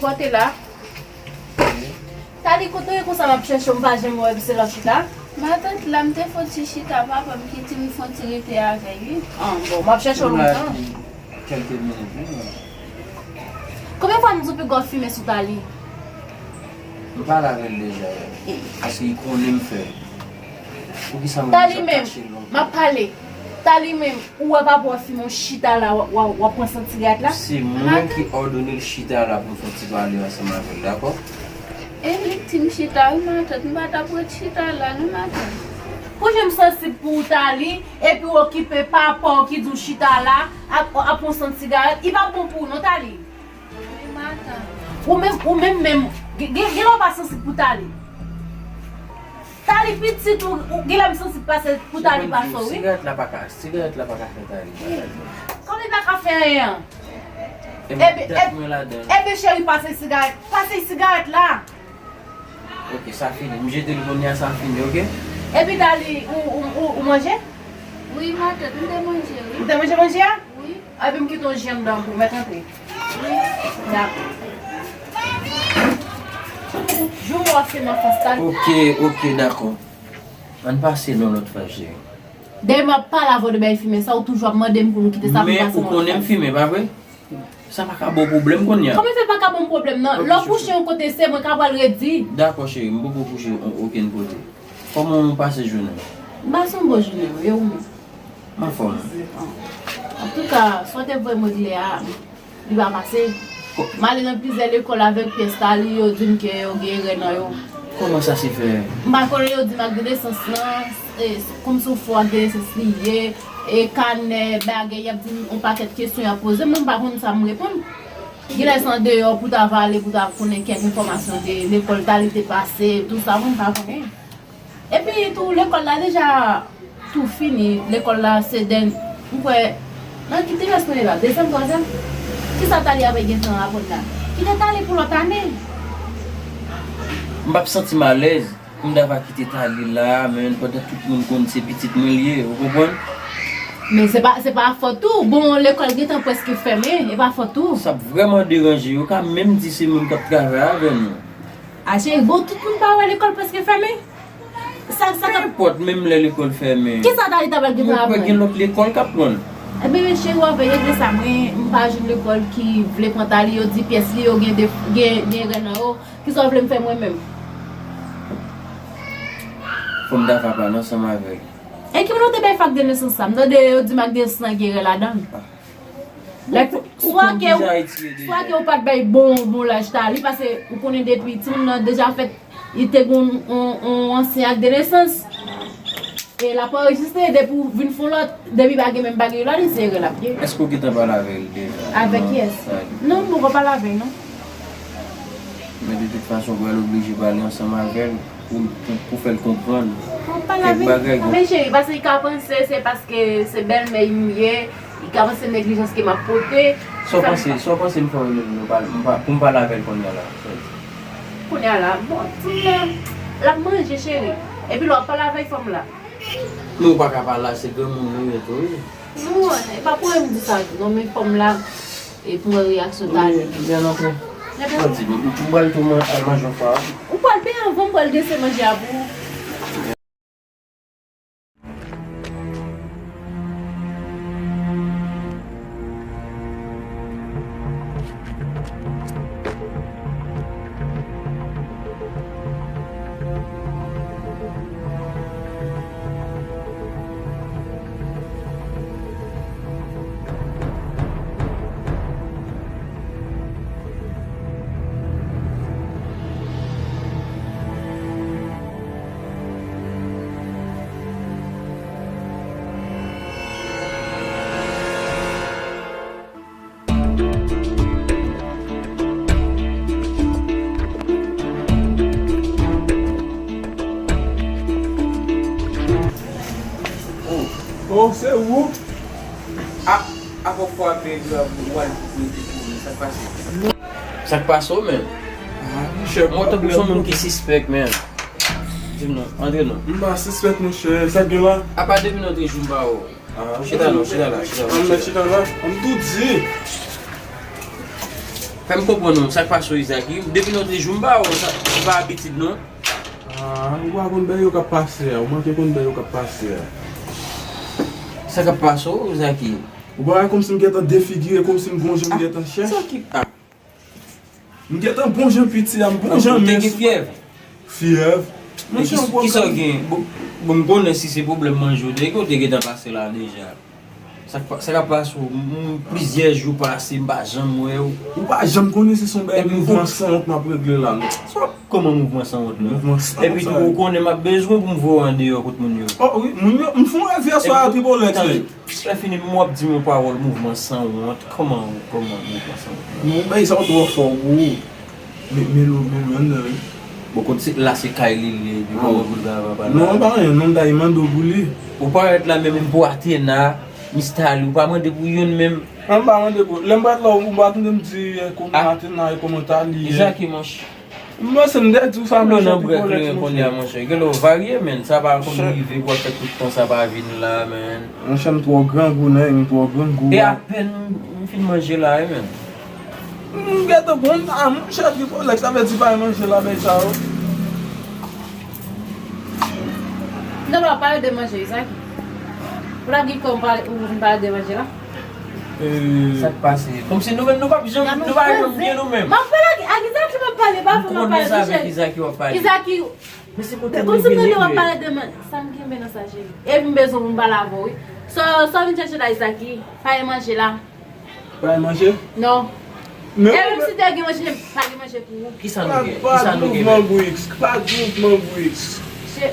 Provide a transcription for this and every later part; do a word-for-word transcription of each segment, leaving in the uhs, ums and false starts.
Kote la? Tali, kote w ye konsa m ap chèche w, m pa janm wè w, epi se lè w chita? Matant, la m te fon ti chita, papa m ki di m fon ti rete avè l, wi. Ah, bon, m ap chèche w lontan. Kèlke minit, wi. Konbyen fwa m di w piga w fimen sou Tali? M pale avè l deja yè. Paske li konnen m fè. Poukisa mwen Tali menm, m ap pale. Tali menm, ou wè papa w ap fimen w chita la, w ap, w ap, w ap pran sant sigarèt la? Se mwen ki òdone l chita la pou m fè ti pale ansanm avè l, dakò? E li di m chita, wi, matant. M pa t ap ret chita la, non, matant. Pou jan m sansib pou ou, Tali, epi w okipe papa w ki di w chita la, ap, ap pran sant sigarèt, li p ap bon pou ou, non, Tali. Wi, matant. Ou menm, ou menm menm, gen, gen, gen lè w pa sansib pou Tali. Tali pitit ou, ou gen lè m sansib pase pou Tali pase w, wi. Sigarèt la pa ka, sigarèt la pa ka fè Tali. Kòman li pa ka fè anyen an? E m Epi, dat epi, mwen ladan. Epi cheri, pase sigarèt, pase sigarèt la. Ok, sa fini. M jete l kounye a, sa fini, ok? Epi Tali, ou, ou, ou, ou manje? Wi, matant, m te manje, wi. Ou te manje manje a? Wi. Epi m kite yon je anndan pou w mèt antre. Wi. Dakò. Jou w ap fè m anfas, Tali. Ok, ok, dakò. Ann pase yon lòt fwa, cheri. Dèyè m ap pale avè w de bagay fimen sa, ou toujou ap mande m pou nou kite sa pou n pase yon lòt fwa. Men ou konnen m fimen, pa vre? Sa pa ka ba w pwoblèm kounye a. Kòman fè pa ka ban m pwoblèm nan? Lè w kouche yon kote, se mwen k ap al redi. Dakò, cheri, m poko kouche o-, okenn kote. Kòman w pase jounen? M pase yon bon jounen, wi, e ou menm? M anfòm. Antouka, sa w te voye m regle a, li pa pase. M ale nan plizyè lekòl avèk pyès Tali, yo di m ke yo gen erè nan yo. Kòman sa se fè? M pa konnen, yo di m ak de nesans lan, e, kòmsi w fò ak de nesans li ye, e kanè, bagay, y ap di m yon pakèt kesyon y ap poze m, mwen m pa konn sa m reponn. Genlè se andeyò pou ta va ale, pou ta konnen kèk enfòmasyon de lekòl Tali te pase, tou sa, mwen m pa konnen. Epi tou, lekòl la deja tou fini, lekòl la se dèn-, m kwè, nan ki trimès nou ye la, dezyèm, twazyèm? Kisa Tali ap gentan aprann la? Kite Tali pou lòt ane. M p ap santi m alèz pou m ta va kite Tali la, menm pandan tout moun konn se pitit mwen li ye, ou konprann? Men se pa, se pa fòt ou. Bon, lekòl gentan prèske fèmen, e pa fòt ou. Sa ap vrèman deranje. Yo ka menm di se moun k ap travay avè nou. A cheri, bon, tout moun pa wè lekòl prèske fèmen? Sa, sa k ap Nenpòt, menm lè lekòl fèmen. Kisa Tali ta pral gentan aprann? Mwen kwè gen lòt lekòl k ap pran l. Ebyen, cheri, w ap regle sa. Mwen, m pa jwenn lekòl ki vle pran Tali. Yo di pyès li yo gen de, gen, gen erè nan yo. Kisa w vle m fè mwen menm? Fò m ta va pale ansanm avè l. E ki moun ou te bay fè ak de nesans sa? M tande yo di m ak de nesans lan gen erè ladan l. Lè, swa ke, swa ke ou pa t bay bon, bon laj Tali, paske ou konnen depi timoun nan deja fèt, li te gen yon, yon, yon ansyen ak de nesans. E l ap anrejistre, depi w vin fè yon lòt, depi pa gen menm bagay la, li se erè l ap gen. Èske w gentan pale avè l deja? Avèk kiyès? Non, m poko pale avè l, non. Men de tout fason, w pral oblije pale ansanm avè l pou, pou, pou fè l konprann kèk bagay. Mwen pale avè l. Men cheri, paske li ka panse se paske se bèlmè m ye, li ka panse neglijans ke m ap pote. Sa w panse, sa w panse m fè w rele l, nou pale, m pa, pou m pale avè l kounye a la, sa w di? Kounye a la, bon, timoun nan, l ap manje, cheri. Epi lè w ap pale avèk fanm la. Men ou pa ka pale la, se granmoun ou ye tou, wi. Non, e pa pou m di sa tou, non, men fanm la, e pou wè reyaksyon Tali. Wi, byen antre. Mwen di, m, m pral tou man-, al manje yon fwa. Ou pral byen anvan, m pral dese manje a pou ou. Oh, se ou? A, a, fò fwa men w al pou rete pou mwen, sa k pase? Sa k pase w, men? Ah, monchè, mwen tankou se yon moun ki sispèk, men. Di m non, antre non. M pa sispèk, monchè, sa k gen la? Apa depi nou antre jou m pa wè w. Ah, chita non, chita la, chita la. An, men chita la, an tou di. Fè m konprann ou, sa k pase w, Izaki? Depi lòt jou m pa wè w, sa, se pa abitid non. Ah, ou pa konn bèl yo k ap pase a, ou manke konn bèl yo k ap pase a. Sa k ap pase w, Izaki? Ou pa wè kòmsi m gentan defigire, kòmsi m bon jan m gentan chèch? Sa ki, ah. M gentan bon jan piti a, m bon jan mens. Ou te gen fyèv? Fyèv. Monchè, yon pwoblèm. Kisa w gen? Bon, bon, m konnen si se pwoblèm manje w te gen, ou te gentan pase la deja. Sa k pa, sa k ap pase w? M, m, plizyè jou pase, m pa janm wè w. Ou pa janm konnen si se yon bèl mouvman sanwont m ap regle la, non. Sa, kòman mouvman sanwont la? Mouvman sanwont. Epi tou, ou konnen m ap bezwen pou m voye w andeyò kot moun yo. Oh, wi, moun yo, m fè yon rèv yè swa a, Tripolex, wi. Lè fini, m w ap di m yon pawòl mouvman sanwont. Kòman, kòman mouvman sanwont la? Non, bay sa w twò fò pou ou. Men, men, men, men, men, wi. Bon, kot se, la se kay li, li, li pa wè pou l ka pa la. Non, pa anyen, non, m ta mande w pou li. Ou parèt la menm pou Atena, Mistali, ou pa mande pou youn menm. An, m pa mande pou, lè m parèt la, ou pa tande m di, eh, kòman Atena ye, kòman Tali ye. Izaki, monchè. M panse m te di w sa, monchè, Tripolex, monchè. Kounye a, monchè. Gen lè w varye, menn. Sa pa konn rive, pou w fè tout tan sa pa vin la, menn. Monchè, m twò grangou, nèg, m twò grangou. E apèn m fin manje la, wi, menn. M gentan bon, ah, monchè, Tripolex, sa vle di pa manje la, bay sa yo. Non, non, pale de manje, Izaki. Pou la gen kòm pale, ou vin pale de manje la? Sa k pase? Kòmsi nou menm nou p ap janm, nou pa janm byen nou menm. M ap pale ak, ak Izaki, m ap pale, pa fè m ap pale, Michel. Izaki w ap pale. Izaki, men se kote m vini, w ap pale de manje. Sa m kenbe nan sa, cheri. Epi m bezwen pou m pale avè w, wi. Sa, sa w vin chèche la, Izaki? Pale manje la. Pa gen manje? Non. E menm si te gen manje, pa gen manje pou ou. Kisa nou gen? Kisa nou gen menm? Pa t mouvman Brix. Pa t mouvman Brix. Che,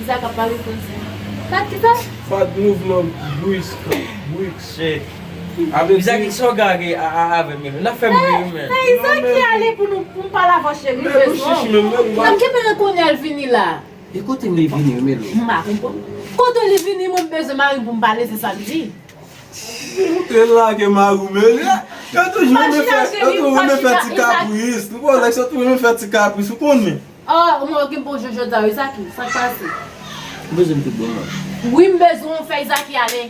Iza k ap pale franse. Pa t kisa? Pa t mouvman Brix. Brix. Che. Iza, kisa w gen avè m? N ap fè m ri wi menm. Fè Iza ki ale pou nou, pou m pale avè w, cheri. M bezwen w. N ap kenbe l kounye a, l vini la. E kote m li vini wi, Melo? M pa konprann. Kote li vini, mwen m bezwen mari m pou m pale, se sa m di. Ou te lage mari w, men yo toujou renmen fè, yo toujou renmen fè ti kapris. Tripolex, yo toujou renmen fè ti kapris, ou konnen. Oh, mwen gen bon jòjò ta, Izaki, sa k pase? M bezwen m tout bon mwen. Wi, m bezwen w fè Izaki ale.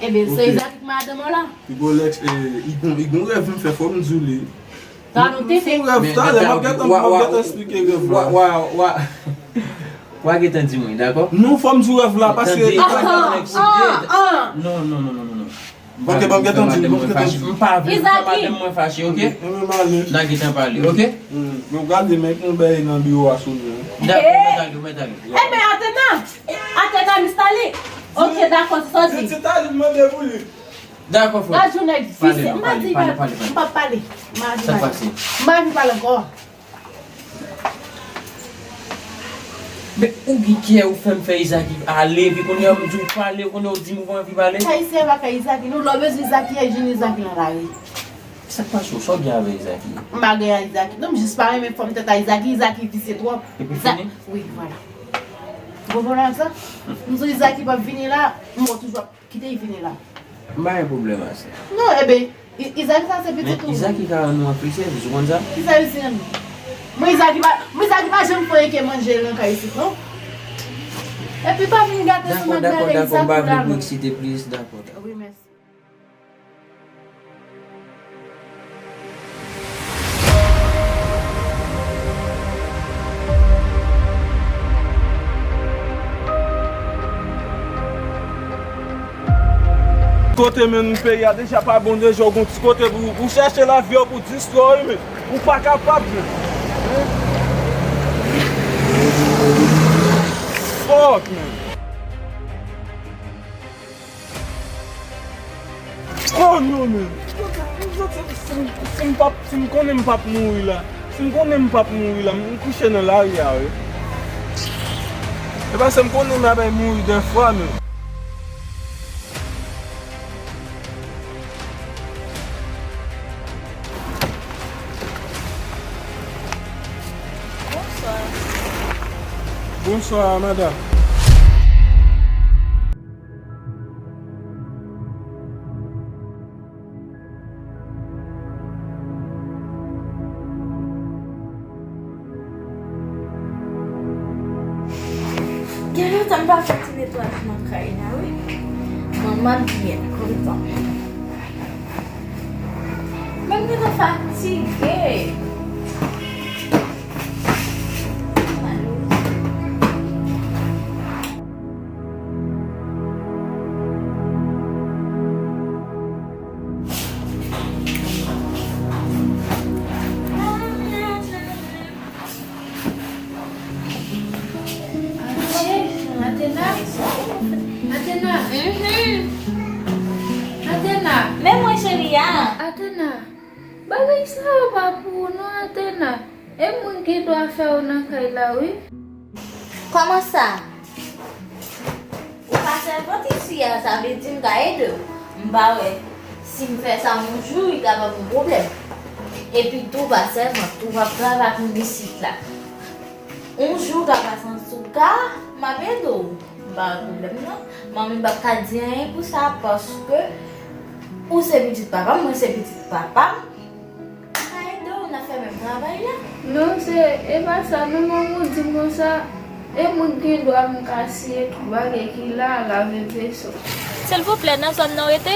Ebyen, se Izaki k madanm ou la. Tripolex, eh, i gon, i gon rèv m fè, fò m di w li. Sa nou tete. Fè yon rèv talè, m ap gentan, m ap gentan esplike rèv la. Wa, wa, wa. Wa gentan di mwen, dakò? Non, fò m di w rèv la, paske. Tande, ah, ah, ah. Non, non, non, non, non, non. Ok, ban m gentan di, ban m gentan di. M pa vle fè madanm mwen fache, ok? N a gentan pale, ok? Hmm, nou gade, men yon bèy nan biwo a sou nou. Dakò, mèt ale, mèt ale. Ebyen, Atena, Atena, Miss Tali. Ok, dakò, se sa w di. Di Tali, m mande pou li. Dakò, frè. Gad jan nèg visye. M pa di, m p ap pale. M pa anvi pale. M pa anvi pale ankò. Men ou gen kè ou fè m fè Izaki ale, epi kounye a m di w pale, kounye a w di m ou pa anvi pale. Kay Izaki, pa kay Izaki. Nou lè w bezwen Izaki, e jwenn Izaki nan lari. Sa k pase w? Sa w gen avè Izaki? M pa gen avè Izaki. Non, m jis pa renmen fòm tèt a Izaki. Izaki visye twòp. Epi fini? Wi, vwala. Ou konprann sa? M di w Izaki p ap vini la, m wè w toujou ap Kite l vini la. M pa gen pwoblèm a sa. Non, ebyen, I-, Izaki sa se pitit ou. Men Izaki ka rann nou anpil sèvis, ou konn sa? Ki sèvis li rann nou? Mwen Izaki pa, mwen Izaki pa janm fè anyen ke manje nan kay isit, non. Epi pa vin gate sou madanm Izaki la, non. Dakò, dakò, dakò, m pa vle pou eksite plis, dakò, dakò. Wi, mèsi. Kote menm peyi a deja pa bon deja, ou gon ti kote pou ou chèche lavi a pou distrè w, men ou pa kapab, men. Fuck, man. Oh non, men. Si m, si m p ap, si m konnen m p ap mouri la. Si m konnen m p ap mouri la, m kouche nan lari a, wi. E paske m konnen m ap mouri de fwa, men. Bonswa. Bonswa, madanm. Gen lontan m pa fè ti netwayaj nan kay la, wi. Manman byen kontan. Men Mwen fatige. Atena, Atena, Atena. Men mwen, cheri a. Atena, bagay sa yo pa pou ou non, Atena. E moun gen dwa fè ou nan kay la, wi. Kòman sa? Ou pa sèvant isi a, sa vle di m ka ede w. M pa wè si m fè sa yon jou, li ka ban m yon pwoblèm. Epi tou, ou pa sèvant, ou p ap travay ak moun isit la. Yon jou ou ka pase antouka, m ap ede w. M pa wè pwoblèm nan. Manmi p ap ka di anyen pou sa, paske ou se pitit papa m, mwen se pitit papa m. Mwen ka ede w, n ap fè menm travay la. Non, se, e pa sa, non, manman di m konsa, e mwen gen dwa m ka siye tout bagay ki la, lave veso. Silvouplè, nan zòn nan w rete?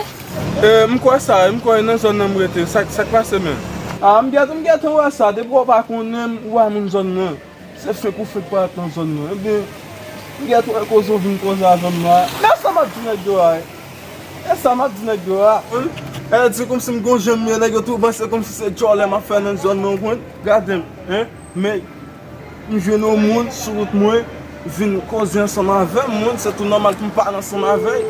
E, m kwè sa, m kwè nan zòn nan m rete. Sa, sa k pase menm? A, m gentan, m gentan wè sa, depi w pa konnen m, ou pa moun zòn nan. Se fenk ou fenk parèt nan zòn nan. Ebyen, m gen twò koze w vin koze avè m la. Men sa m ap di nèg yo a, e. E sa m ap di nèg yo a. E di kòmsi m gon jan m ye, nèg yo tou panse kòmsi se djòlè m ap fè nan zòn nan, ou konprann? Gade m, en. Men, m jwenn yon moun sou wout mwen, vin koze ansanm avè m, moun, se tou nòmal pou m pale ansanm avè l.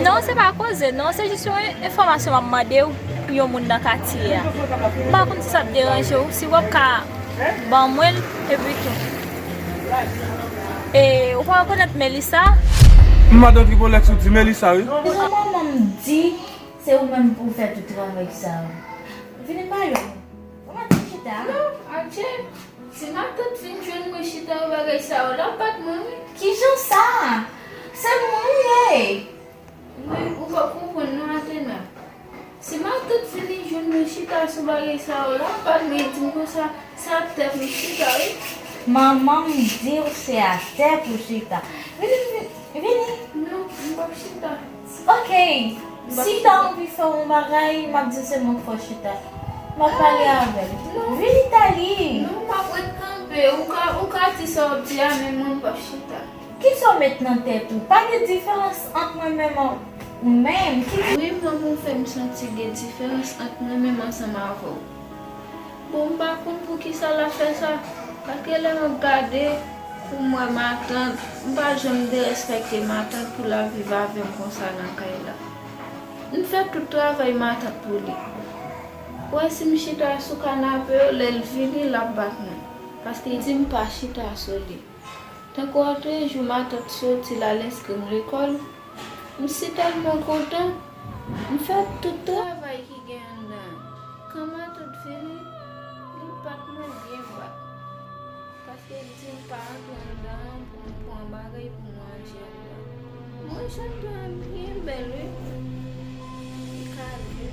Non, se pa koze, non, se jis yon en-, enfòmasyon m ap mande w pou yon moun nan katye a. M pa konn si sa ap deranje w, si w ap ka ban mwen l, epi tou. E, ou pa rekonèt Melissa? Madan Tripolex, ou di Melissa, wi. Jan manman m di, se ou menm pou fè tout travay sa yo. Vini pale. Ou mèt chita. Non, adje. Si matant vin jwenn mwen chita yo bagay sa yo, l ap bat mwen, wi. Kijan sa? Se moun ou ye. Mwen, ou pa konprann non, Atena. Si matant vini jwenn mwen chita sou bagay sa yo la, pa mwen di m konsa, sa tèt m chita, wi. Manman m di w se atè pou chita. Vini, vini, vini. Non, m p ap chita. Ok, si w ta anvi fè yon bagay, m ap di w se mwen k fè w chita. M ap pale avè l. Non. Vini, Tali. Non, m ap ret kanpe. Ou ka, ou ka di sa w ap di a, men mwen, m p ap chita. Kisa w met nan tèt ou? Pa gen diferans ant mwen menm ak ou menm. Ki... Wi, manman, ou fè m santi gen diferans ant mwen menm ansanm avè w. Bon, m pa konn poukisa l ap fè sa. Paske lè m ap gade, pou m wè matant, m pa janm derespekte matant pou l ap viv avè m konsa nan kay la. M fè tout travay matant pou li. Ou wè si m chita sou kanape yo, lè l vini, l ap bat mwen. Paske li di m pa chita sou li. Tankou otrejou, matant soti, l al enskri m lekòl, m si tèlman kontan, m fè tout travay ki gen anndan an. Kan matant vini, li bat mwen byen bat. Paske li di m pa antre anndan an pou m pran bagay pou manje anndan. Mwen, jardin an byen bèl, wi. Li kale.